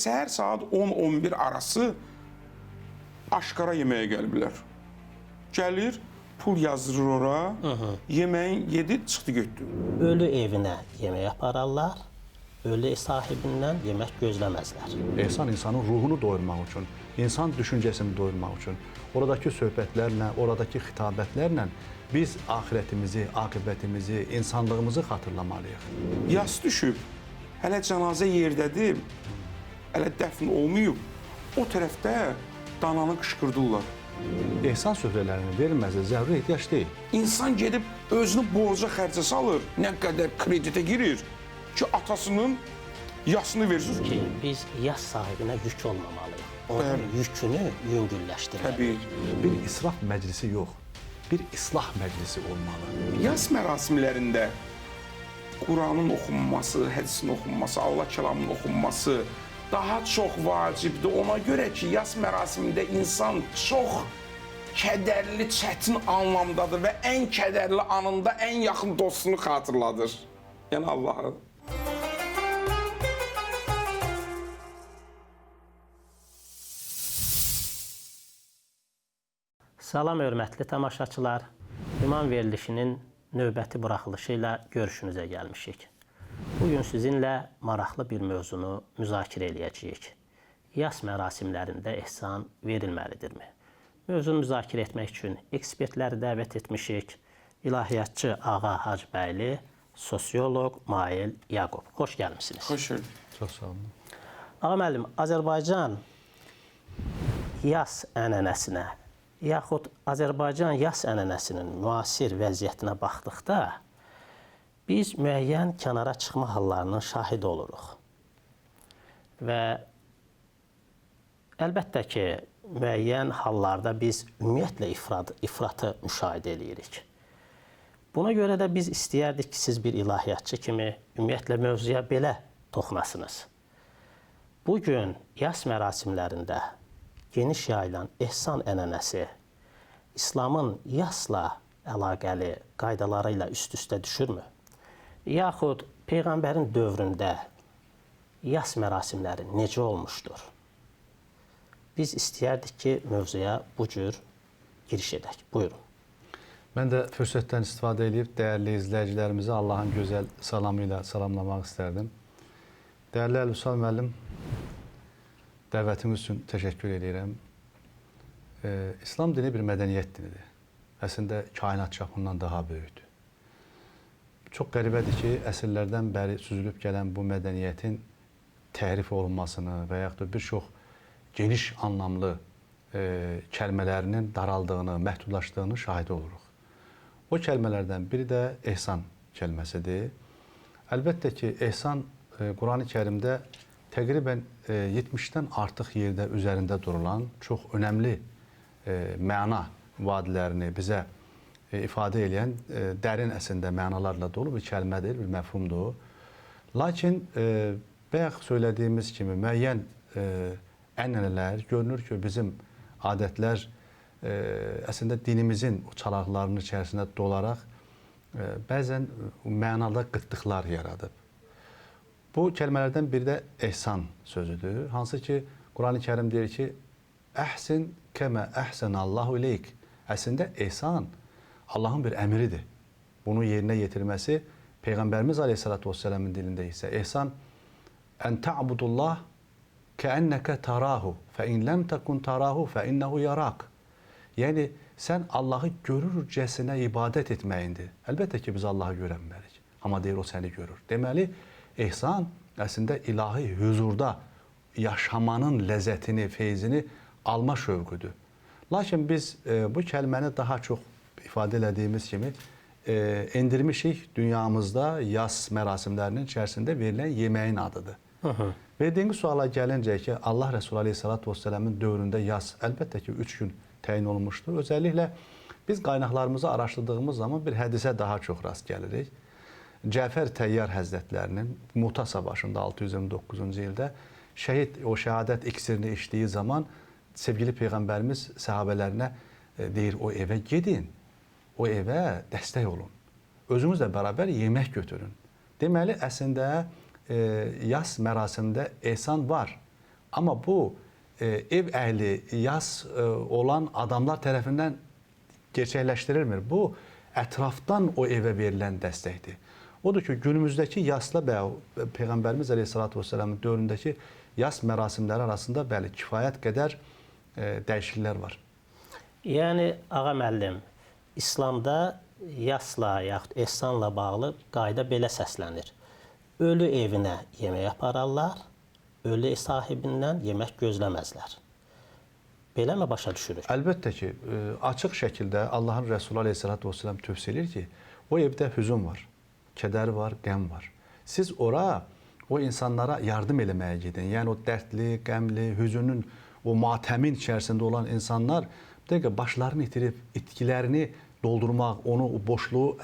Səhər saat 10-11 arası aşkara yeməyə gəliblər. Gəlir, pul yazdırır ora, yeməyin yedi, çıxdı getdi. Ölü evinə yemək apararlar, ölü sahibindən yemək gözləməzlər. Ehsan insanın ruhunu doyurmaq üçün, insan düşüncəsini doyurmaq üçün, oradakı söhbətlərlə, oradakı xitabətlərlə biz axirətimizi, aqibətimizi, insanlığımızı xatırlamalıyıq. Yas düşüb, hələ cənazə yerdədir, hələ dəfn olmayıb. O tərəfdə dananı qışqırdırlar. Ehsan süfrələrinin verilməsi zəruri ehtiyac deyil. İnsan gedib özünü borca xərcə salır, nə qədər kreditə girir ki, atasının yasını versin. Ki, biz yas sahibinə yük olmamalıyıq. Onun Bəli. yükünü yüngülləşdirməliyik. Təbii. Bir israf məclisi yox, bir islah məclisi olmalı. Yas mərasimlərində Quranın oxunması, hədisin oxunması, Allah kəlamının oxunması daha çox vacibdir. Ona görə ki, yas mərasimində insan çox kədərli, çətin anlamdadır və ən kədərli anında ən yaxın dostunu xatırladır. Yəni Allahı. Salam hörmətli tamaşaçılar. İman verilişinin növbəti buraxılışı ilə görüşünüzə gəlmişik. Bugün sizinlə maraqlı bir mövzunu müzakirə eləyəcəyik. Yas mərasimlərində ehsan verilməlidirmi? Mövzunu müzakirə etmək üçün ekspertləri dəvət etmişik. İlahiyyatçı Ağa Hacıbəyli, sosioloq Mail Yaqub. Xoş gəlmisiniz. Xoş gördük. Çox sağ olun. Ağa müəllim, Azərbaycan yas ənənəsinə yaxud Azərbaycan yas ənənəsinin müasir vəziyyətinə baxdıqda biz müəyyən kənara çıxma hallarının şahidi oluruq. Və əlbəttə ki, müəyyən hallarda biz ümumiyyətlə ifratı müşahidə eləyirik. Buna görə də biz istəyərdik ki, siz bir ilahiyyatçı kimi ümumiyyətlə mövzuya belə toxunasınız. Bugün yas mərasimlərində geniş yayılan ehsan ənənəsi İslamın yasla əlaqəli qaydaları ilə üst-üstə düşürmü? Yaxud Peyğəmbərin dövründə yas mərasimləri necə olmuşdur? Biz istəyərdik ki, mövzuya bu cür giriş edək. Buyurun. Mən də fürsətdən istifadə edib dəyərli izləyicilərimizi Allahın gözəl salamı ilə salamlamaq istərdim. Dəyərli Əli müəllim, dəvətiniz üçün təşəkkür edirəm. İslam dini bir mədəniyyət dinidir. Əslində, kainat çapından daha böyükdür. Çox qəribədir ki, əsrlərdən bəri süzülüb gələn bu mədəniyyətin tərif olunmasını və yaxud da bir çox geniş anlamlı kəlmələrinin daraldığını, məhdudlaşdığını şahid oluruq. O kəlmələrdən biri də ehsan kəlməsidir. Əlbəttə ki, ehsan Qurani Kərimdə təqribən 70-dən artıq yerdə üzərində durulan çox önəmli məna vadilərini bizə ifadə eləyən dərin əslində mənalarla dolu bir kəlmədir, bir məfhumdur. Lakin bayaq söylədiyimiz kimi müəyyən ənənələr görünür ki, bizim adətlər əslində dinimizin o çalaqlarının içərisində dolaraq bəzən mənada qıtlıqlar yaradıb. Bu kəlmələrdən biri də ehsan sözüdür. Hansı ki, Qurani Kərim deyir ki, əhsin kəmə əhsənəllahu ileyk. Əslində ehsan Allahın bir əmridir. Bunu yerinə yetirməsi Peyğəmbərimiz Aleyhissalatu vesselamın dilində isə ehsan ən ta'budullah kəennəkə tarahu fə in ləm təkun tarahu fə innehu yarak. Yəni sən Allahı görürcəsinə ibadət etməyindir. Əlbəttə ki, biz Allahı görənmərik. Amma deyir, o səni görür. Deməli, ehsan əslində ilahi hüzurda yaşamanın ləzzətini, feyzini alma şövqüdür. Lakin biz bu kəlməni daha çox ifadə elədiyimiz kimi endirmişik dünyamızda yas mərasimlərinin içərisində verilən yeməyin adıdır. Verdiyiniz suala gəlincə ki, Allah Rəsulü Aleyhissalatu vesselamın dövründə yas əlbəttə ki, 3 gün təyin olunmuşdur. Özəlliklə biz qaynaqlarımızı araşdırdığımız zaman bir hədisə daha çox rast gəlirik. Cəfər Təyyar Həzrətlərinin Muta savaşında 629-cu ildə şəhid o şəhadət iksirini içdiyi zaman sevgili Peyğəmbərimiz səhabələrinə deyir, o evə gedin, o evə dəstək olun. Özünüzlə bərabər yemək götürün. Deməli, əslində yas mərasimində ehsan var. Amma bu ev əhli, yas olan adamlar tərəfindən gerçəkləşdirilmir. Bu ətrafdan o evə verilən dəstəkdir. Odur ki, günümüzdəki yasla Peyğəmbərimiz Əleyhissalatu vesselamın dövründəki yas mərasimləri arasında bəli, kifayət qədər dəyişikliklər var. Yəni ağa müəllim, İslamda yasla yaxud ehsanla bağlı qayda belə səslənir. Ölü evinə yemək apararlar, ölü sahibindən yemək gözləməzlər. Beləmi başa düşürük? Əlbəttə ki, açıq şəkildə Allahın Rəsulu Əleyhissalatu vesselam tövsiyə edir ki, o evdə hüzün var, kədər var, qəm var. Siz ora o insanlara yardım eləməyə gedin. Yəni o dərdli, qəmli, hüzünün, o matəmin içərisində olan insanlar bir dəqiqə başlarını itirib, itkilərini doldurmaq, onu o boşluğu,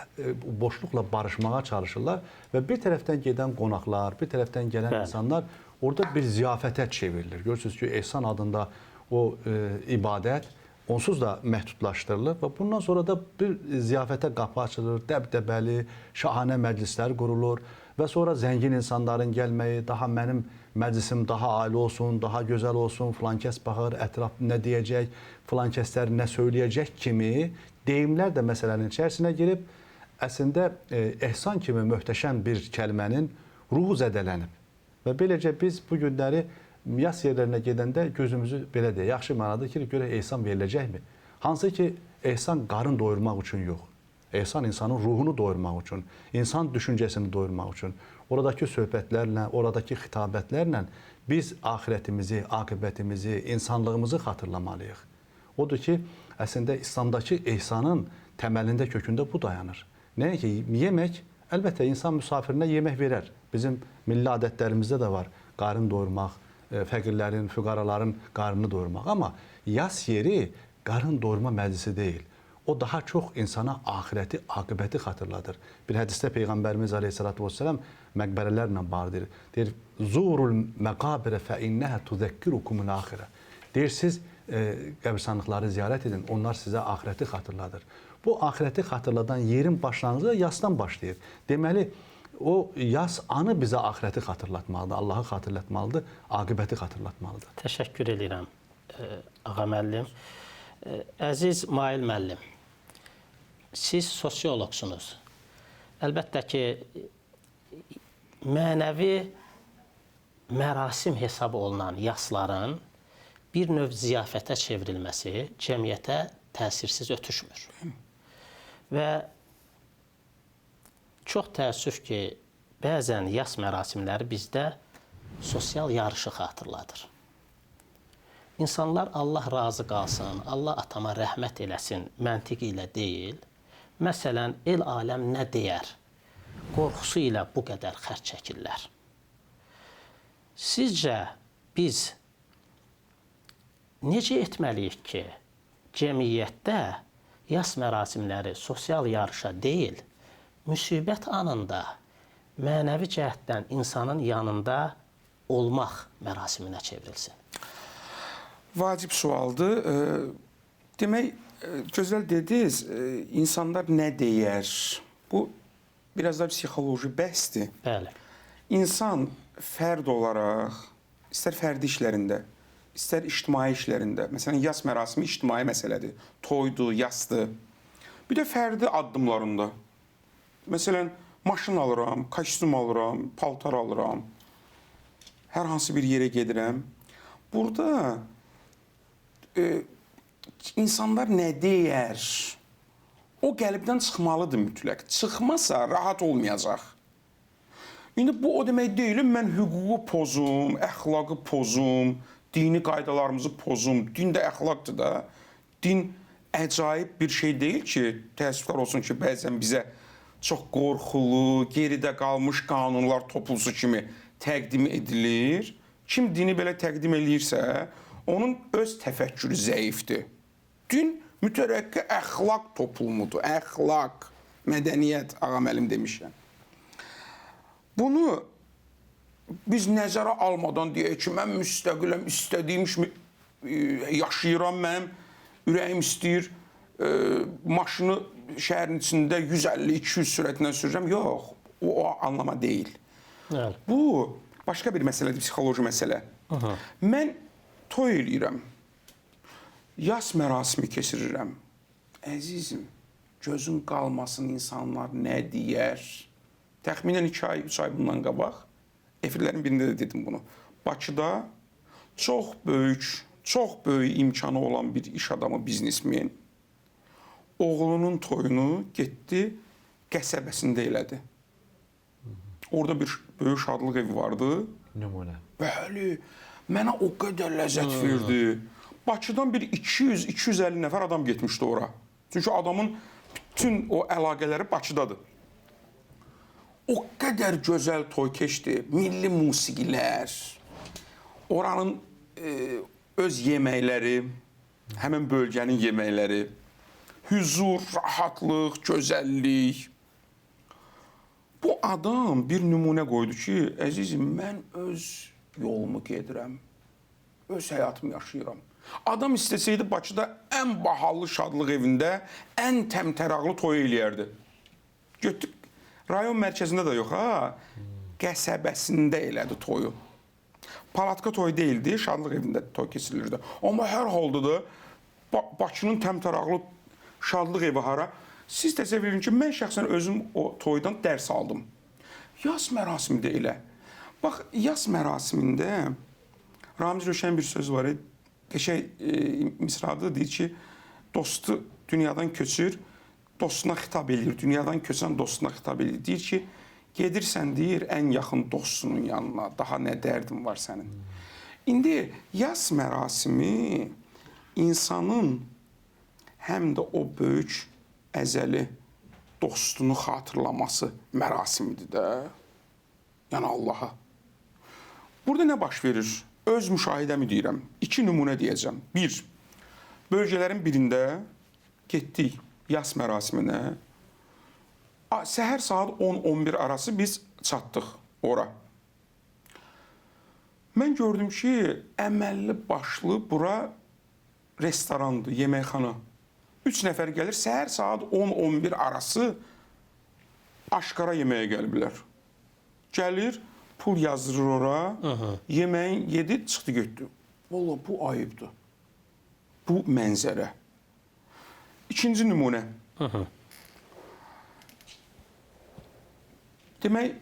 boşluqla barışmağa çalışırlar və bir tərəfdən gedən qonaqlar, bir tərəfdən gələn insanlar orada bir ziyafətə çevrilir. Görürsünüz ki, ehsan adında o ibadət onsuz da məhdudlaşdırılır və bundan sonra da bir ziyafətə qapı açılır, dəbdəbəli, şahanə məclislər qurulur və sonra zəngin insanların gəlməyi, daha mənim məclisim daha ali olsun, daha gözəl olsun, filan kəs baxır, ətraf nə deyəcək, filan kəslər nə söyləyəcək kimi deyimlər də məsələnin içərisinə girib, əslində ehsan kimi möhtəşəm bir kəlmənin ruhu zədələnib. Və beləcə biz bu günləri yas yerlərinə gedəndə gözümüzü belə deyək, yaxşı mənada ki, görək ehsan veriləcəkmi? Hansı ki, ehsan qarın doyurmaq üçün yox. Ehsan insanın ruhunu doyurmaq üçün, insan düşüncəsini doyurmaq üçün. Oradakı söhbətlərlə, oradakı xitabətlərlə biz axirətimizi, aqibətimizi, insanlığımızı xatırlamalıyıq. Odur ki, əslində İslamdakı ehsanın təməlində, kökündə bu dayanır. Nəinki yemək, əlbəttə insan müsafirinə yemək verər. Bizim milli adətlərimizdə də var qarın doyurmaq, fəqirlərin, füqaraların qarnını doyurmaq. Amma yas yeri qarın doyurma məclisi deyil. O daha çox insana axirəti, aqibəti xatırladır. Bir hədisdə Peyğəmbərimiz Əleyhissalatu vesselam məqbərələrlə bağlı deyir. Deyir, Zurul məqabirə fə innəhə tuzəkkirukumul axirə. Deyir, siz qəbirstanlıqları ziyarət edin, onlar sizə axirəti xatırladır. Bu axirəti xatırladan yerin başlanğıcı da yasdan başlayır. Deməli, o yas anı bizə axirəti xatırlatmalıdır, Allahı xatırlatmalıdır, aqibəti xatırlatmalıdır. Təşəkkür edirəm, ağa müəllim. Əziz Mail müəllim, siz sosioloqsunuz. Əlbəttə ki, mənəvi mərasim hesab olunan yasların bir növ ziyafətə çevrilməsi cəmiyyətə təsirsiz ötüşmür. Və çox təəssüf ki, bəzən yas mərasimləri bizdə sosial yarışı xatırladır. İnsanlar Allah razı qalsın, Allah atama rəhmət eləsin məntiqi ilə deyil, məsələn, el aləm nə deyər qorxusu ilə bu qədər xərc çəkirlər. Sizcə biz necə etməliyik ki, cəmiyyətdə yas mərasimləri sosial yarışa deyil, müsibət anında mənəvi cəhətdən insanın yanında olmaq mərasiminə çevrilsin? Vacib sualdır. Demək, gözəl dediniz, insanlar nə deyər? Bu biraz da psixoloji bəhsdir. Bəli. İnsan fərd olaraq, istər fərdi işlərində, istər ictimai işlərində, məsələn, yas mərasimi ictimai məsələdir, toydur, yasdır. Bir də fərdi addımlarında. Məsələn, maşın alıram, kostyum alıram, paltar alıram, hər hansı bir yerə gedirəm. Burada insanlar nə deyər? O qəlibdən çıxmalıdır mütləq. Çıxmasa rahat olmayacaq. İndi bu o demək deyil, mən hüququ pozum, əxlaqı pozum, dini qaydalarımızı pozum. Din də əxlaqdır da. Din əcaib bir şey deyil ki, təəssüflər olsun ki, bəzən bizə çox qorxulu, geridə qalmış qanunlar toplusu kimi təqdim edilir. Kim dini belə təqdim eləyirsə, onun öz təfəkkürü zəifdir. Din mütərəqqi əxlaq toplumudur. Əxlaq, mədəniyyət, ağa müəllim demişəm. Bunu biz nəzərə almadan deyək ki, mən müstəqiləm, istədiyim kimi yaşayıram, mənim ürəyim istəyir, maşını şəhərin içində 150-200 sürətlə sürürəm. Yox, o anlama deyil. Bəli. Bu başqa bir məsələdir, psixoloji məsələ. Mən toy eləyirəm. Yas mərasimi keçirirəm. Əzizim, gözün qalmasın insanlar nə deyər? Təxminən 2 ay, 3 ay bundan qabaq efirlərin birində də dedim bunu. Bakıda çox böyük, çox böyük imkanı olan bir iş adamı, biznesmen oğlunun toyunu getdi qəsəbəsində elədi. Orada bir böyük şadlıq evi vardı. Nümunə. Bəli, mənə o qədər ləzzət verdi. Bakıdan bir 200-250 nəfər adam getmişdi ora. Çünki adamın bütün o əlaqələri Bakıdadır. O qədər gözəl toy keçdi. Milli musiqilər, oranın öz yeməkləri, həmin bölgənin yeməkləri, hüzur, rahatlıq, gözəllik. Bu adam bir nümunə qoydu ki, əzizim, mən öz yolumu gedirəm, öz həyatımı yaşayıram. Adam istəsəydi Bakıda ən bahalı şadlıq evində ən təmtəraqlı toy eləyərdi. Getdik, rayon mərkəzində də yox ha, qəsəbəsində elədi toyu. Palatka toyu deyildi, şadlıq evində toy keçirilirdi. Amma hər halda da Bakının təmtəraqlı şadlıq evi hara? Siz təsəvvür edin ki, mən şəxsən özüm o toydan dərs aldım. Yas mərasimi də elə. Bax, yas mərasimində Ramiz Rövşənin bir sözü var. Qəşəng misradır, deyir ki, dostu dünyadan köçür, dostuna xitab eləyir. Dünyadan köçən dostuna xitab eləyir. Deyir ki, gedirsən, deyir, ən yaxın dostunun yanına, daha nə dərdin var sənin. İndi yas mərasimi insanın həm də o böyük əzəli dostunu xatırlaması mərasimidir də. Yəni Allaha. Burada nə baş verir? Öz müşahidəmi deyirəm. 2 nümunə deyəcəm. 1. Bölgələrin birində getdik yas mərasiminə. Səhər saat 10-11 arası biz çatdıq ora. Mən gördüm ki, əməlli başlı bura restorandır, yeməkxana. 3 nəfər gəlir, səhər saat 10-11 arası aşkara yeməyə gəliblər. Gəlir, pul yazdırır ora, yeməyin yedi, çıxdı getdi. Vallahi bu ayıbdır. Bu mənzərə. İkinci nümunə. Demək,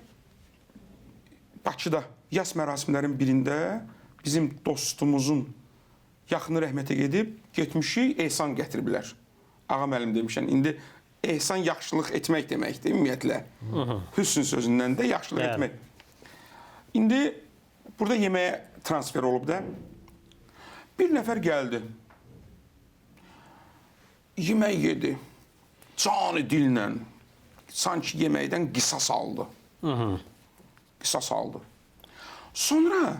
Bakıda yas mərasimlərin birində bizim dostumuzun yaxını rəhmətə gedib, getmişik, ehsan gətiriblər. Ağa müəllim demişəm, indi ehsan yaxşılıq etmək deməkdir ümumiyyətlə. Hüsn sözündən də yaxşılıq etmək. İndi burada yeməyə transfer olub da. Bir nəfər gəldi. Yemək yedi. Canı dillə. Sanki yeməkdən qisas aldı. Qisas aldı. Sonra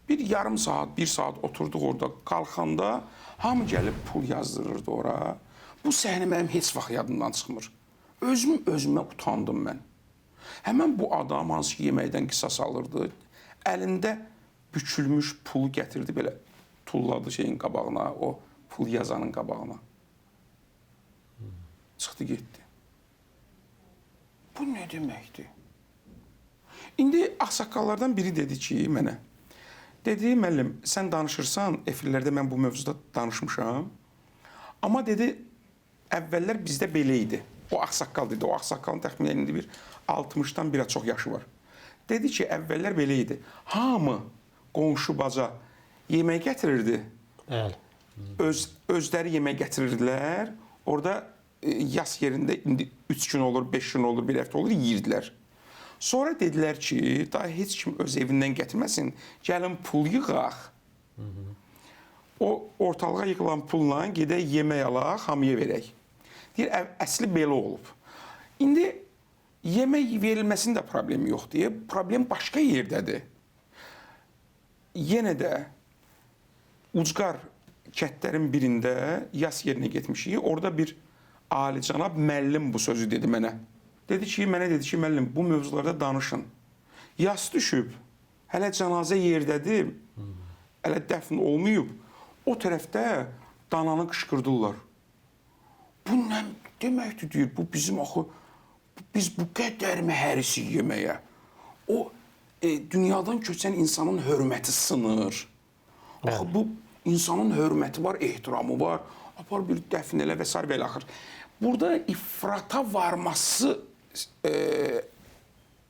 bir yarım saat, bir saat oturduq orada. Qalxanda hamı gəlib pul yazdırırdı ora. Bu səhnə mənim heç vaxt yadımdan çıxmır. Özüm özümə utandım mən. Həmən bu adam hansı ki yeməkdən qisas alırdı, əlində bükülmüş pulu gətirdi belə tulladı şeyin qabağına, o pul yazanın qabağına. Çıxdı getdi. Bu nə deməkdir? İndi ağsaqqallardan biri dedi ki mənə, dedi, müəllim, sən danışırsan, efirlərdə mən bu mövzuda danışmışam. Amma dedi, əvvəllər bizdə belə idi. O ağsaqqal dedi, o ağsaqqalın təxminən indi bir 60-dan biraz çox yaşı var. Dedi ki, əvvəllər belə idi. Hamı qonşu baca yemək gətirirdi. Bəli. Özləri yemək gətirirdilər. Orada yas yerində indi 3 gün olur, 5 gün olur, bir həftə olur, yeyirdilər. Sonra dedilər ki, daha heç kim öz evindən gətirməsin, gəlin pul yığaq. O ortalığa yığılan pulla gedək yemək alaq, hamıya verək. Deyir, əsli belə olub. İndi yemək verilməsinin də problemi yoxdur. Problem başqa yerdədir. Yenə də ucqar kətlərin birində yas yerinə getmişik. Orada bir alicənab müəllim bu sözü dedi mənə. Dedi ki, mənə dedi ki, müəllim, bu mövzularda danışın. Yas düşüb, hələ cənazə yerdədir, hələ dəfn olmayıb. O tərəfdə dananı qışqırdırlar. Bu nə deməkdir, deyir, bu bizim axı, biz bu qədərmi hərisik yeməyə? O Dünyadan köçən insanın hörməti sınır. Axı bu insanın hörməti var, ehtiramı var. Apar bir dəfn elə və sair və ilə axır. Burada ifrata varması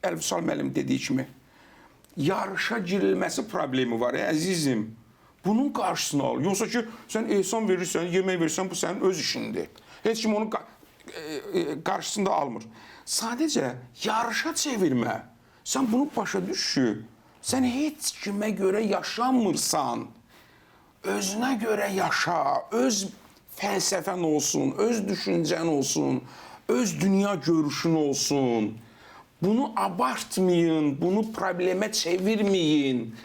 Əlvüsal müəllim dediyi kimi yarışa girilməsi problemi var, əzizim. Bunun qarşısını al. Yoxsa ki, sən ehsan verirsən, yemək verirsən, bu sənin öz işindir. Heç kim onun qarşısında almır. Sadəcə yarışa çevirmə. Sən bunu başa düş ki, sən heç kimə görə yaşamırsan. Özünə görə yaşa, öz fəlsəfən olsun, öz düşüncən olsun, öz dünya görüşün olsun. Bunu abartmayın, bunu problemə çevirməyin.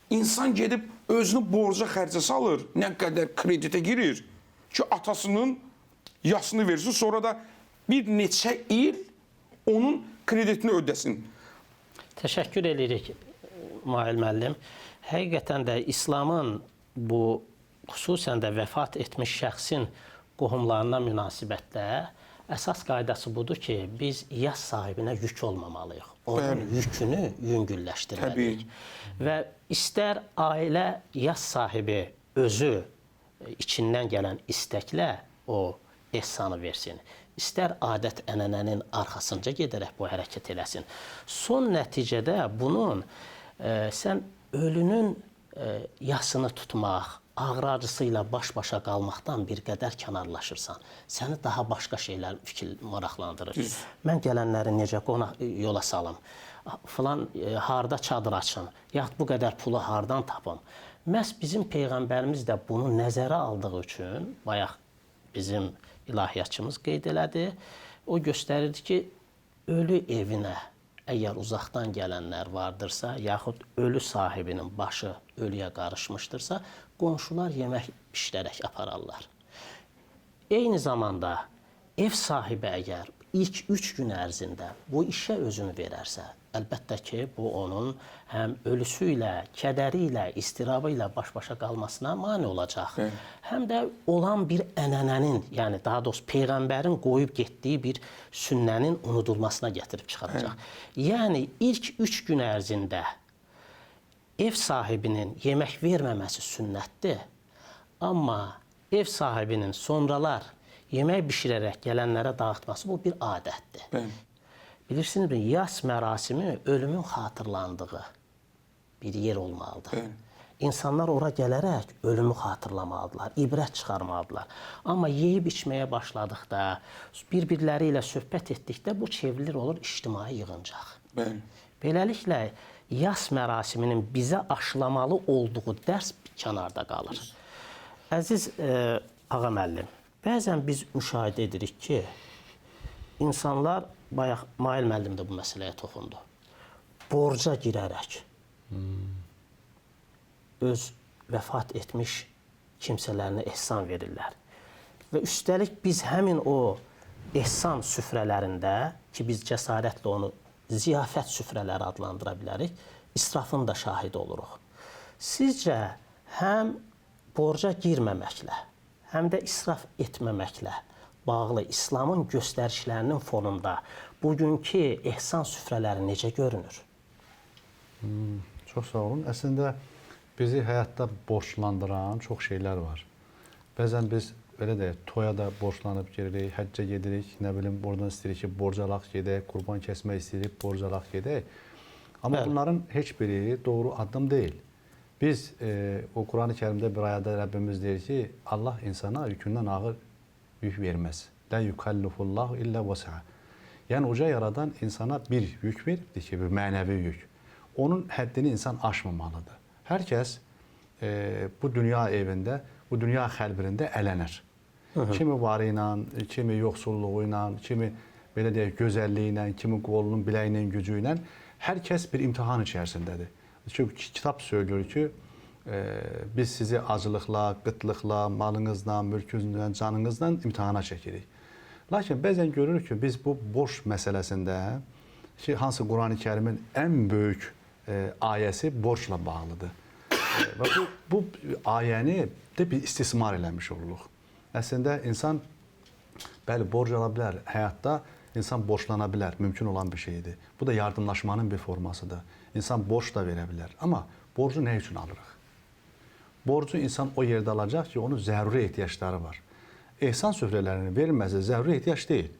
İnsan gedib özünü borca xərcə salır, nə qədər kreditə girir ki, atasının yasını versin, sonra da bir neçə il onun kreditini ödəsin. Təşəkkür edirik Mail müəllim. Həqiqətən də İslamın bu xüsusən də vəfat etmiş şəxsin qohumlarına münasibətdə əsas qaydası budur ki, biz yas sahibinə yük olmamalıyıq. Onun Bəli. yükünü yüngülləşdirməliyik. Təbii. Və istər ailə yas sahibi özü içindən gələn istəklə o ehsanı versin, istər adət-ənənənin arxasınca gedərək bu hərəkət eləsin. Son nəticədə bunun sən ölünün yasını tutmaq, ağrı acısı ilə baş-başa qalmaqdan bir qədər kənarlaşırsan. Səni daha başqa şeylər fikir maraqlandırır. Düz. Mən gələnləri necə qonaq yola salım, filan harda çadır açım, yaxud bu qədər pulu hardan tapım. Məhz bizim peyğəmbərimiz də bunu nəzərə aldığı üçün, bayaq bizim ilahiyyatçımız qeyd elədi, o göstərirdi ki, ölü evinə əgər uzaqdan gələnlər vardırsa, yaxud ölü sahibinin başı ölüyə qarışmışdırsa, qonşular yemək bişirərək apararlar. Eyni zamanda ev sahibi əgər ilk 3 gün ərzində bu işə özünü verərsə, əlbəttə ki, bu onun həm ölüsü ilə, kədəri ilə, istirabı ilə baş-başa qalmasına mane olacaq. Bəli. Həm də olan bir ənənənin, yəni daha doğrusu peyğəmbərin qoyub getdiyi bir sünnənin unudulmasına gətirib çıxaracaq. Bəli. Yəni ilk 3 gün ərzində ev sahibinin yemək verməməsi sünnətdir. Amma ev sahibinin sonralar yemək bişirərək gələnlərə dağıtması bu bir adətdir. Bəli. Bilirsinizmi, yas mərasimi ölümün xatırlandığı bir yer olmalıdır. Bəli. İnsanlar ora gələrək ölümü xatırlamalıdırlar, ibrət çıxarmalıdırlar. Amma yeyib içməyə başladıqda, bir-birləri ilə söhbət etdikdə bu çevrilir olur ictimai yığıncaq. Bəli. Beləliklə, yas mərasiminin bizə aşılamalı olduğu dərs kənarda qalır. Əziz ağa müəllim, bəzən biz müşahidə edirik ki, insanlar, bayaq Mail müəllim də bu məsələyə toxundu, borca girərək öz vəfat etmiş kimsələrinə ehsan verirlər. Və üstəlik biz həmin o ehsan süfrələrində, ki biz cəsarətlə onu ziyafət süfrələri adlandıra bilərik, israfın da şahidi oluruq. Sizcə həm borca girməməklə, həm də israf etməməklə bağlı İslamın göstərişlərinin fonunda bugünkü ehsan süfrələri necə görünür? Çox sağ olun. Əslində bizi həyatda borclandıran çox şeylər var. Bəzən biz belə deyək, toya da borclanıb gedirik, həccə gedirik, nə bilim, oradan istəyirik ki, borc alaq gedək, qurban kəsmək istəyirik, borc alaq gedək. Amma Bəli. Bunların heç biri doğru addım deyil. Biz o Quran-ı Kərimdə bir ayədə Rəbbimiz deyir ki, Allah insana yükündən ağır yük verməz. Lə yukallifullahu illə vəs'a. Yəni uca yaradan insana bir yük veribdir ki, bir mənəvi yük. Onun həddini insan aşmamalıdır. Hər kəs bu dünya evində, bu dünya xəlbirində ələnər. Kimi varı ilə, kimi yoxsulluğu ilə, kimi belə deyək gözəlliyi ilə, kimi qolunun, biləyinin gücü ilə hər kəs bir imtahan içərisindədir. Çünki kitab söylüyor ki, biz sizi acılıqla, qıtlıqla, malınızla, mülkünüzlə, canınızla imtahana çəkirik. Lakin bəzən görürük ki, biz bu borc məsələsində ki, hansı Qurani Kərimin ən böyük ayəsi borcla bağlıdır. Və bu ayəni də bir istismar eləmiş oluruq. Əslində insan bəli borc ala bilər. Həyatda İnsan borclana bilər, mümkün olan bir şeydir. Bu da yardımlaşmanın bir formasıdır. İnsan borc da verə bilər. Amma borcu nə üçün alırıq? Borcu insan o yerdə alacaq ki, onun zəruri ehtiyacları var. Ehsan süfrələrinin verilməsi zəruri ehtiyac deyil.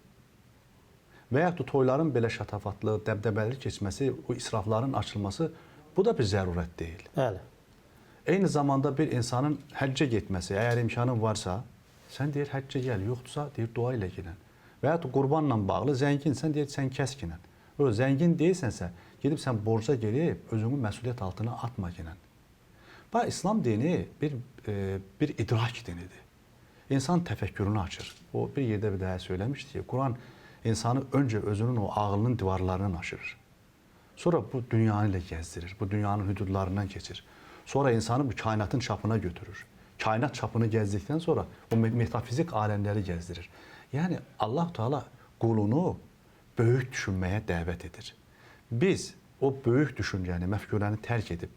Və yaxud da toyların belə şatafatlı, dəbdəbəli keçməsi, o israfların açılması, bu da bir zərurət deyil. Bəli. Eyni zamanda bir insanın həccə getməsi, əgər imkanın varsa, sən deyir həccə gəl, yoxdursa deyir dua ilə gələn. Və yaxud da qurbanla bağlı zənginsən, deyir sən kəskinən. O zəngin deyilsənsə, gedib sən borca girib özünü məsuliyyət altına atma gələn. Bax, İslam dini bir idrak dinidir. İnsan təfəkkürünü açır. O bir yerdə bir daha söyləmişdi ki, Quran insanı öncə özünün o ağlının divarlarından aşırır. Sonra bu dünyanı ilə gəzdirir, bu dünyanın hüdudlarından keçir. Sonra insanı bu kainatın çapına götürür. Kainat çapını gəzdikdən sonra o metafizik aləmləri gəzdirir. Yəni Allah Teala qulunu böyük düşünməyə dəvət edir. Biz o böyük düşüncəni, məfkurəni tərk edib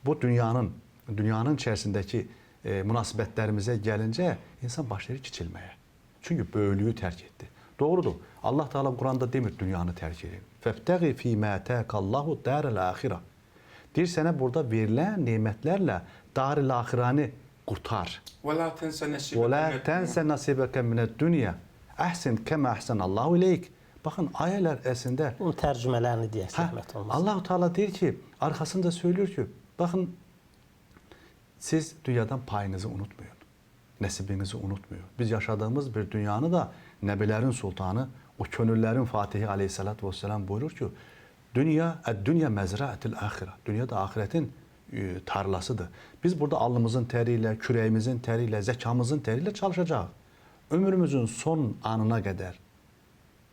bu dünyanın içərisindəki münasibətlərimizə gəlincə insan başlayır kiçilməyə. Çünki böyüklüyü tərk etdi. Doğrudur. Allah Teala Quranda demir dünyanı tərk edin. Fəbtəği fîmâ atâkallahu dârel âxirə. Deyir sənə burada verilən nemətlərlə daril axirəni qurtar. Və la tənsə Və la tənsə nasibəkə minəd-dünya. Əhsin kəmə əhsənəllahu ileyk. Baxın ayələr əslində Bunun tərcümələrini deyək, zəhmət olmasa. Allah Teala deyir ki, arxasında söylüyor ki, baxın siz dünyadan payınızı unutmayın. Nəsibinizi unutmayın. Biz yaşadığımız bir dünyanı da Nəbilərin sultanı, o könüllərin Fatihi aleyhissalatü vesselam buyurur ki, dünya, əd-dünya məzrəətil axirə. Dünya da axirətin tarlasıdır. Biz burada alnımızın təri ilə, kürəyimizin təri ilə, zəkamızın təri ilə çalışacağıq. Ömrümüzün son anına qədər.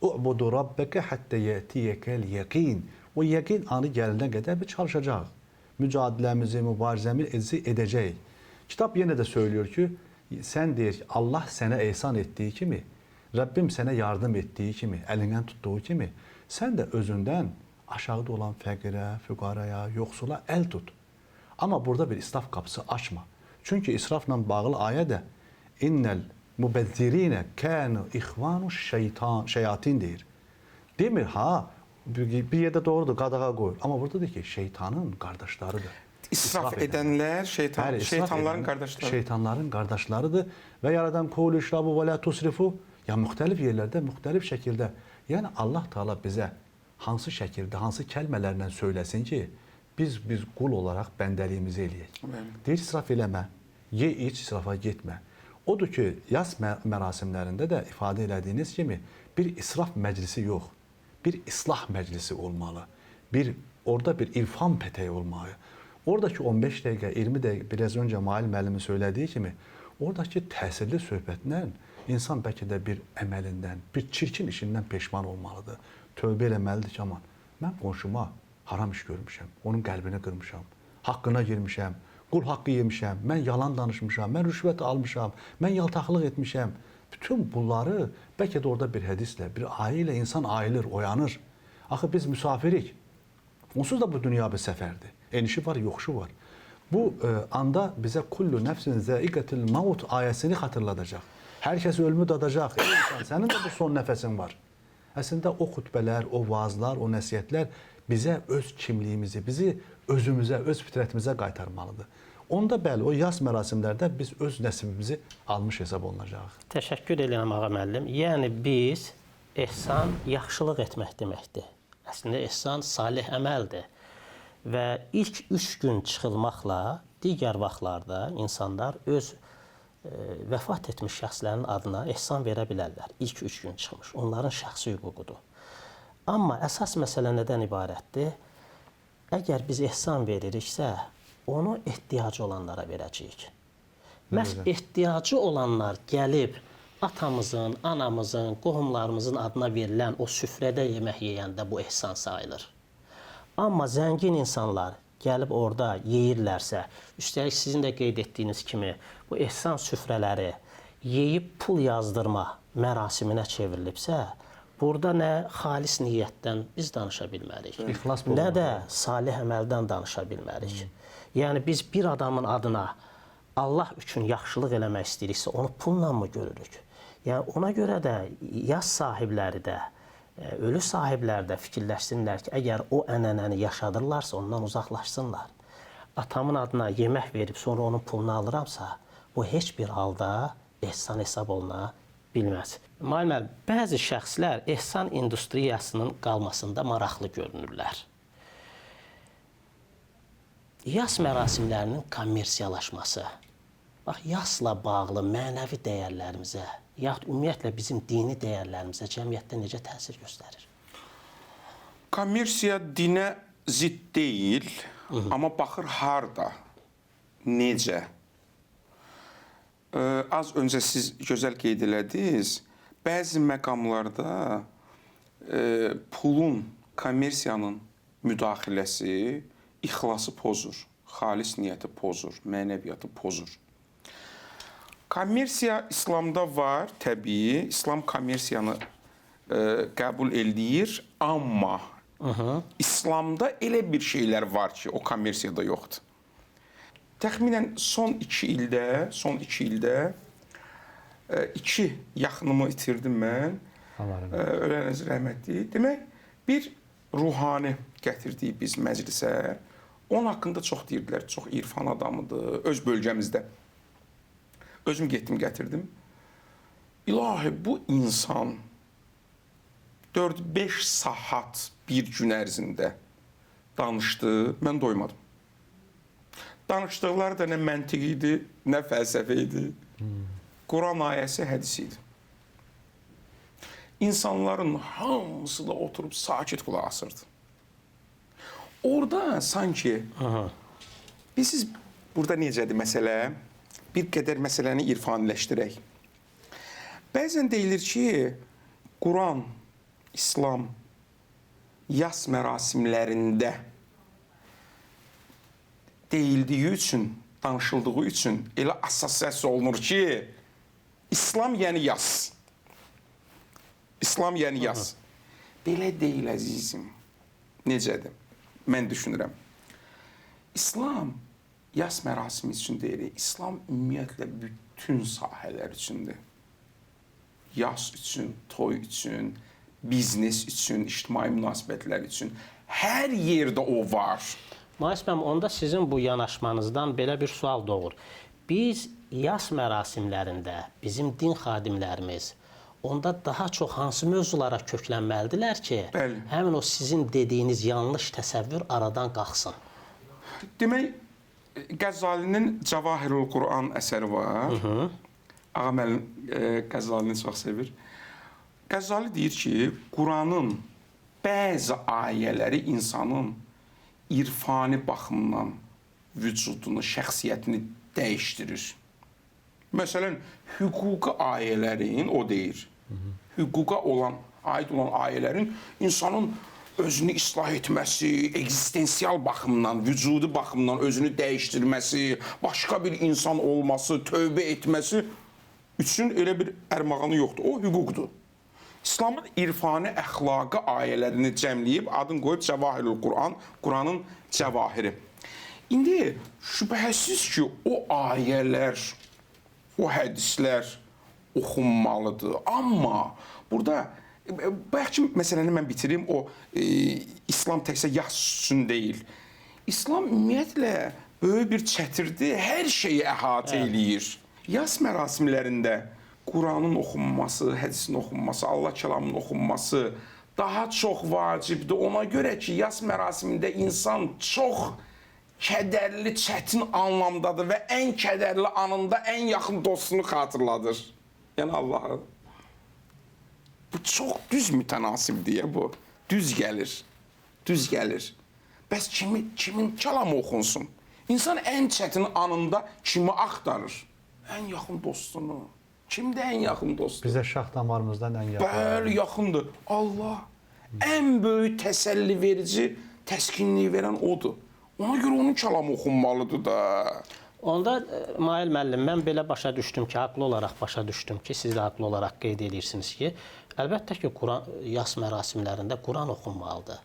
U'budu rabbeke hatta ye'tiyekel yaqin. O yəqin anı gələnə qədər biz çalışacağıq. Mücadiləmizi, mübarizəmizi edəcəyik. Kitab yenə də söylüyor ki, sən deyir ki, Allah sənə ehsan etdiyi kimi, Rəbbim sənə yardım etdiyi kimi, əlindən tutduğu kimi, sən də özündən aşağıda olan fəqirə, füqaraya, yoxsula əl tut. Amma burada bir israf qapısı açma. Çünki israfla bağlı ayə də innəl mübəzzirinə kanu ixvanu şeytan, şeyatin deyir. Demir ha, bir yerdə doğrudur, qadağa qoyur. Amma burada deyir ki, şeytanın qardaşlarıdır. İsraf edənlər Bəli, israf şeytanların edən qardaşları. Şeytanların qardaşlarıdır. Və yaradan kulu işrabu və la tusrifu. Ya müxtəlif yerlərdə, müxtəlif şəkildə. Yəni Allah Teala bizə hansı şəkildə, hansı kəlmələrlə söyləsin ki, biz qul olaraq bəndəliyimizi eləyək. Bəli. Deyir israf eləmə, ye iç, israfa getmə. Odur ki, yas mərasimlərində də ifadə elədiyiniz kimi bir israf məclisi yox, bir islah məclisi olmalı. Orada bir irfan pətəyi olmalı. Oradakı 15 dəqiqə, 20 dəqiqə, biraz öncə Mail müəllimin söylədiyi kimi, oradakı təsirli söhbətlə insan bəlkə də bir əməlindən, bir çirkin işindən peşman olmalıdır. Tövbə eləməlidir ki, aman, mən qonşuma haram iş görmüşəm, onun qəlbini qırmışam, haqqına girmişəm, qul haqqı yemişəm, mən yalan danışmışam, mən rüşvət almışam, mən yaltaqlıq etmişəm. Bütün bunları bəlkə də orada bir hədislə, bir ayə ilə insan ayılır, oyanır. Axı biz müsafirik. Onsuz da bu dünya bir səfərdir. Enişi var, yoxuşu var. Bu anda bizə kullu nəfsin zəiqətil maut ayəsini xatırladacaq. Hər kəs ölümü dadacaq. Ey insan, sənin də bu son nəfəsin var. Əslində o xutbələr, o vaazlar, o nəsihətlər bizə öz kimliyimizi, bizi özümüzə, öz fitrətimizə qaytarmalıdır. Onda bəli, o yas mərasimlərdə biz öz nəsibimizi almış hesab olunacağıq. Təşəkkür edirəm ağa müəllim. Yəni biz ehsan yaxşılıq etmək deməkdir. Əslində ehsan salih əməldir. Və ilk 3 gün çıxılmaqla digər vaxtlarda insanlar öz vəfat etmiş şəxslərin adına ehsan verə bilərlər. İlk 3 gün çıxmış. Onların şəxsi hüququdur. Amma əsas məsələ nədən ibarətdir? Əgər biz ehsan veririksə, onu ehtiyacı olanlara verəcəyik. Məhz ehtiyacı olanlar gəlib atamızın, anamızın, qohumlarımızın adına verilən o süfrədə yemək yeyəndə bu ehsan sayılır. Amma zəngin insanlar gəlib orada yeyirlərsə, üstəlik sizin də qeyd etdiyiniz kimi bu ehsan süfrələri yeyib pul yazdırma mərasiminə çevrilibsə, burada nə xalis niyyətdən biz danışa bilmərik, İxlas nə də salih əməldən danışa bilmərik. Yəni biz bir adamın adına Allah üçün yaxşılıq eləmək istəyiriksə, onu pulla mı görürük? Yəni ona görə də yas sahibləri də, ölü sahibləri də fikirləşsinlər ki, əgər o ənənəni yaşadırlarsa, ondan uzaqlaşsınlar. Atamın adına yemək verib sonra onun pulunu alıramsa, bu heç bir halda ehsan hesab oluna bilməz. Mail müəllim, bəzi şəxslər ehsan industriyasının qalmasında maraqlı görünürlər. Yas mərasimlərinin kommersiyalaşması, bax, yasla bağlı mənəvi dəyərlərimizə, yaxud ümumiyyətlə bizim dini dəyərlərimizə cəmiyyətdə necə təsir göstərir? Kommersiya dinə zidd deyil, amma baxır harda, necə. Az öncə siz gözəl qeyd elədiniz, bəzi məqamlarda pulun, kommersiyanın müdaxiləsi ixlası pozur, xalis niyyəti pozur, mənəviyyatı pozur. Kommersiya İslamda var, təbii. İslam kommersiyanı qəbul eləyir, amma İslamda elə bir şeylər var ki, o kommersiyada yoxdur. Təxminən son 2 ildə, 2 yaxınımı itirdim mən. Öləniniz rəhmətli. Demək, bir ruhani gətirdik biz məclisə. Onun haqqında çox deyirdilər, çox irfan adamıdır, öz bölgəmizdə. Özüm getdim, gətirdim. İlahi, bu insan 4-5 saat bir gün ərzində danışdı, mən doymadım. Danışdıqları da nə məntiq idi, nə fəlsəfə idi. Quran ayəsi, hədisi idi. İnsanların hamısı da oturub sakit qulaq asırdı. Orada sanki, bilirsiniz, burada necədir məsələ? Bir qədər məsələni irfaniləşdirək. Bəzən deyilir ki, Quran, İslam yas mərasimlərində deyildiyi üçün, danışıldığı üçün elə assosiasiya olunur ki, İslam yəni yas. İslam yəni yas. Belə deyil əzizim. Necədir? Mən düşünürəm. İslam yas mərasimi üçün deyil. İslam ümumiyyətlə bütün sahələr üçündür. Yas üçün, toy üçün, biznes üçün, ictimai münasibətlər üçün. Hər yerdə o var. Mais müəllim, onda sizin bu yanaşmanızdan belə bir sual doğur. Biz yas mərasimlərində, bizim din xadimlərimiz onda daha çox hansı mövzulara köklənməlidirlər ki, bəli, həmin o sizin dediyiniz yanlış təsəvvür aradan qalxsın? Demək, Qəzzalinin Cavahirul Quran əsəri var. Ağa müəllim Qəzzalini çox sevir. Qəzzali deyir ki, Quranın bəzi ayələri insanın irfani baxımdan vücudunu, şəxsiyyətini dəyişdirir. Məsələn, hüquqi ayələrin, o deyir, hüquqa olan, aid olan ayələrin insanın özünü islah etməsi, ekzistensial baxımdan, vücudu baxımdan özünü dəyişdirməsi, başqa bir insan olması, tövbə etməsi üçün elə bir ərmağanı yoxdur. O hüquqdur. İslamın irfani, əxlaqi ayələrini cəmləyib, adını qoyub Cavahirul Quran, Quranın cəvahiri. İndi şübhəsiz ki, o ayələr, o hədislər oxunmalıdır. Amma burada, bayaqki məsələni mən bitirim, o İslam təkcə yas üçün deyil. İslam ümumiyyətlə böyük bir çətirdir, hər şeyi əhatə eləyir. Yas mərasimlərində Quranın oxunması, hədisin oxunması, Allah kəlamının oxunması daha çox vacibdir. Ona görə ki, yas mərasimində insan çox kədərli, çətin anlamdadır və ən kədərli anında ən yaxın dostunu xatırladır. Yəni Allahı. Bu çox düz mütənasib deyə bu. Düz gəlir. Düz gəlir. Bəs kimin kəlamı oxunsun? İnsan ən çətin anında kimi axtarır? Ən yaxın dostunu. Kimdir ən yaxın dostu? Bizə şah damarımızdan ən yaxın. Bəli, yaxındır. Allah. Ən böyük təsəlli verici, təskinlik verən odur. Ona görə onun kəlamı oxunmalıdır da. Onda Mail müəllim, mən belə başa düşdüm ki, haqlı olaraq başa düşdüm ki, siz də haqlı olaraq qeyd edirsiniz ki, əlbəttə ki, Quran, yas mərasimlərində Quran oxunmalıdır.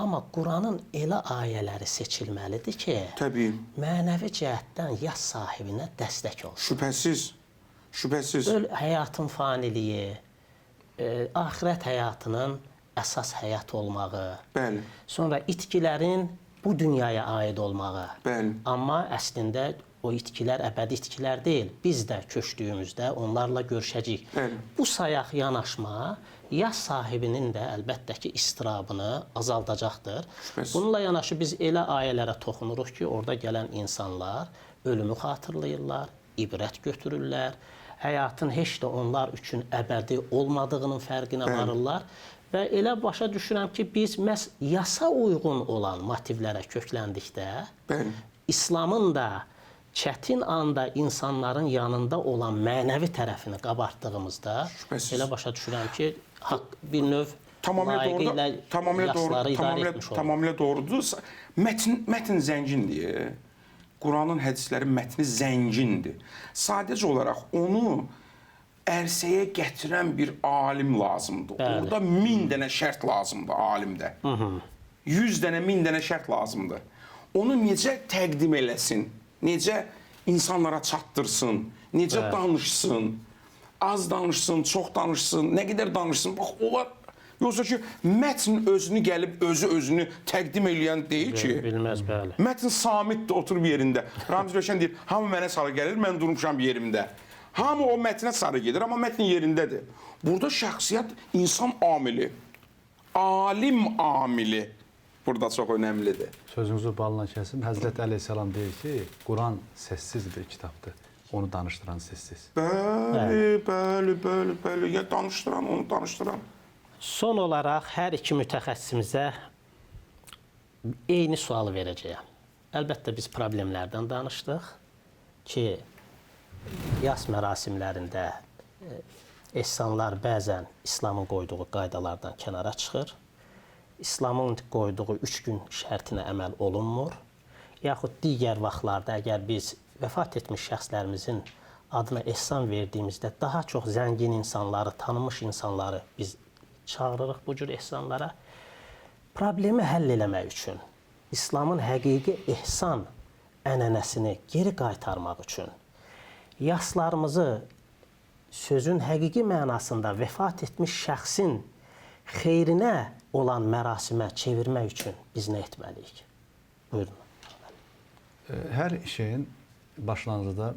Amma Quranın elə ayələri seçilməlidir ki, təbii, mənəvi cəhətdən yas sahibinə dəstək olsun. Şübhəsiz. Şübhəsiz. Həyatın faniliyi, axirət həyatının əsas həyat olmağı. Bəli. Sonra itkilərin bu dünyaya aid olmağı. Bəli. Amma əslində o itkilər əbədi itkilər deyil. Biz də köçdüyümüzdə onlarla görüşəcəyik. Bəli. Bu sayaq yanaşma yas sahibinin də əlbəttə ki, istirabını azaldacaqdır. Şübhəsiz. Bununla yanaşı biz elə ayələrə toxunuruq ki, orada gələn insanlar ölümü xatırlayırlar, ibrət götürürlər, həyatın heç də onlar üçün əbədi olmadığının fərqinə varırlar və elə başa düşürəm ki, biz məhz yasa uyğun olan motivlərə kökləndikdə, Bəli. İslamın da çətin anda insanların yanında olan mənəvi tərəfini qabartdığımızda Şübhəsiz. elə başa düşürəm ki, haqq bir növ Tamamilə layiqi doğrudur. ilə Tamamilə doğru, yasları idarə tamamilə etmiş olur. tamamilə doğrudur. Mətn zəngindir. Quranın, hədislərin mətni zəngindir. Sadəcə olaraq onu ərsəyə gətirən bir alim lazımdır. Bəli. Orada 1000 dənə şərt lazımdır alimdə. 100 dənə, 1000 dənə şərt lazımdır. Onu necə təqdim eləsin, necə insanlara çatdırsın, necə danışsın, az danışsın, çox danışsın, nə qədər danışsın. Bax, onlar yoxsa ki, mətn özünü gəlib özü özünü təqdim eləyən deyil ki. Bilməz, bəli. Mətn samitdir, oturub yerində. Ramiz Rövşən deyir, hamı mənə sarı gəlir, mən durmuşam yerimdə. Hamı o mətnə sarı gedir, amma mətn yerindədir. Burada şəxsiyyət insan amili, alim amili burada çox önəmlidir. Sözünüzü balla kəsim. Həzrət Əleyhissalam deyir ki, Quran səssiz bir kitabdır. Onu danışdıran səssiz. Bəli, bəli, bəli, bəli. Ya danışdıran, onu danışdıran. Son olaraq hər iki mütəxəssisimizə eyni sualı verəcəyəm. Əlbəttə biz problemlərdən danışdıq ki, yas mərasimlərində ehsanlar bəzən İslamın qoyduğu qaydalardan kənara çıxır. İslamın qoyduğu 3 gün şərtinə əməl olunmur. Yaxud digər vaxtlarda əgər biz vəfat etmiş şəxslərimizin adına ehsan verdiyimizdə daha çox zəngin insanları, tanınmış insanları biz çağırırıq bu cür ehsanlara. Problemi həll eləmək üçün, İslamın həqiqi ehsan ənənəsini geri qaytarmaq üçün yaslarımızı sözün həqiqi mənasında vəfat etmiş şəxsin xeyrinə olan mərasimə çevirmək üçün biz nə etməliyik? Buyurun. Hər işin başlanğıcında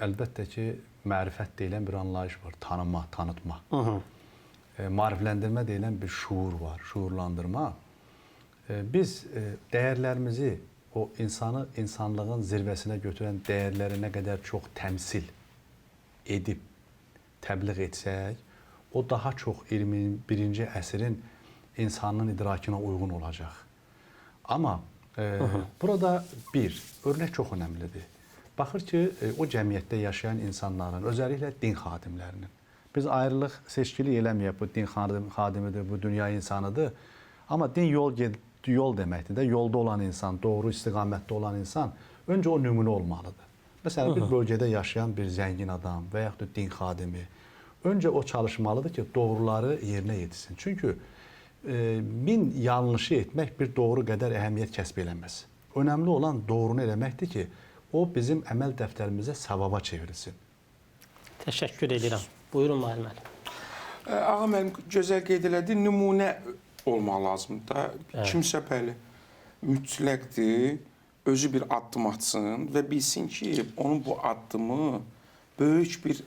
əlbəttə ki, mərifət deyilən bir anlayış var. Tanıma, tanıtma. Maarifləndirmə deyilən bir şuur var, şuurlandırma. Biz dəyərlərimizi, o insanı insanlığın zirvəsinə götürən dəyərləri nə qədər çox təmsil edib, təbliğ etsək, o daha çox 21-ci əsrin insanının idrakına uyğun olacaq. Amma burada bir örnək çox önəmlidir. Baxır ki, o cəmiyyətdə yaşayan insanların, özəlliklə din xadimlərinin, biz ayrılıq, seçkilik eləməyək, bu din xadimidir, bu dünya insanıdır. Amma din yol deməkdir də, yolda olan insan, doğru istiqamətdə olan insan, öncə o nümunə olmalıdır. Məsələn, bir bölgədə yaşayan bir zəngin adam və yaxud da din xadimi, öncə o çalışmalıdır ki, doğruları yerinə yetirsin. Çünki 1000 yanlışı etmək bir doğru qədər əhəmiyyət kəsb eləməz. Önəmli olan doğrunu eləməkdir ki, o bizim əməl dəftərimizə savaba çevrilsin. Təşəkkür edirəm. Buyurun Mahir müəllim. Ağa müəllim gözəl qeyd elədi, nümunə olmaq lazımdır da. Evet. Kimsə bəli mütləqdir, özü bir addım atsın və bilsin ki, onun bu addımı böyük bir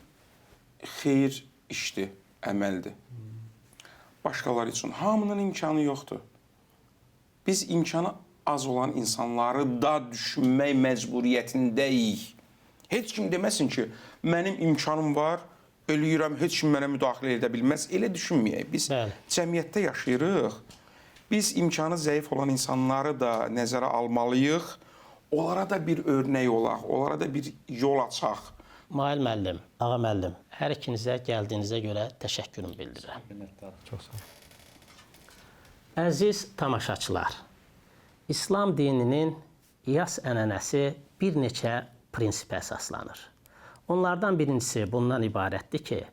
xeyir işdir, əməldir. Başqaları üçün hamının imkanı yoxdur. Biz imkanı az olan insanları da düşünmək məcburiyyətindəyik. Heç kim deməsin ki, mənim imkanım var, eləyirəm, heç kim mənə müdaxilə edə bilməz. Elə düşünməyək. Biz cəmiyyətdə yaşayırıq. Biz imkanı zəif olan insanları da nəzərə almalıyıq. Onlara da bir örnək olaq, onlara da bir yol açaq. Mahir müəllim, Ağa müəllim, hər ikinizə gəldiyinizə görə təşəkkürümü bildirirəm. Minnətdarıq, çox sağ olun. Əziz tamaşaçılar, İslam dininin yas ənənəsi bir neçə prinsipə əsaslanır. Onlardan birincisi bundan ibarətdir ki,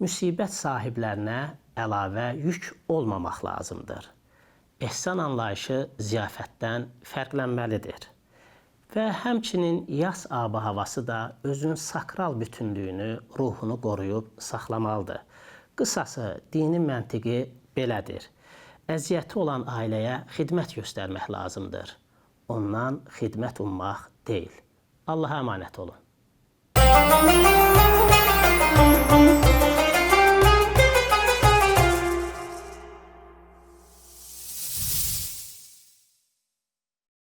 müsibət sahiblərinə əlavə yük olmamaq lazımdır. Ehsan anlayışı ziyafətdən fərqlənməlidir. Və həmçinin yas ab-havası da özünün sakral bütünlüyünü, ruhunu qoruyub saxlamalıdır. Qısası, dinin məntiqi belədir. Əziyyəti olan ailəyə xidmət göstərmək lazımdır. Ondan xidmət ummaq deyil. Allaha əmanət olun.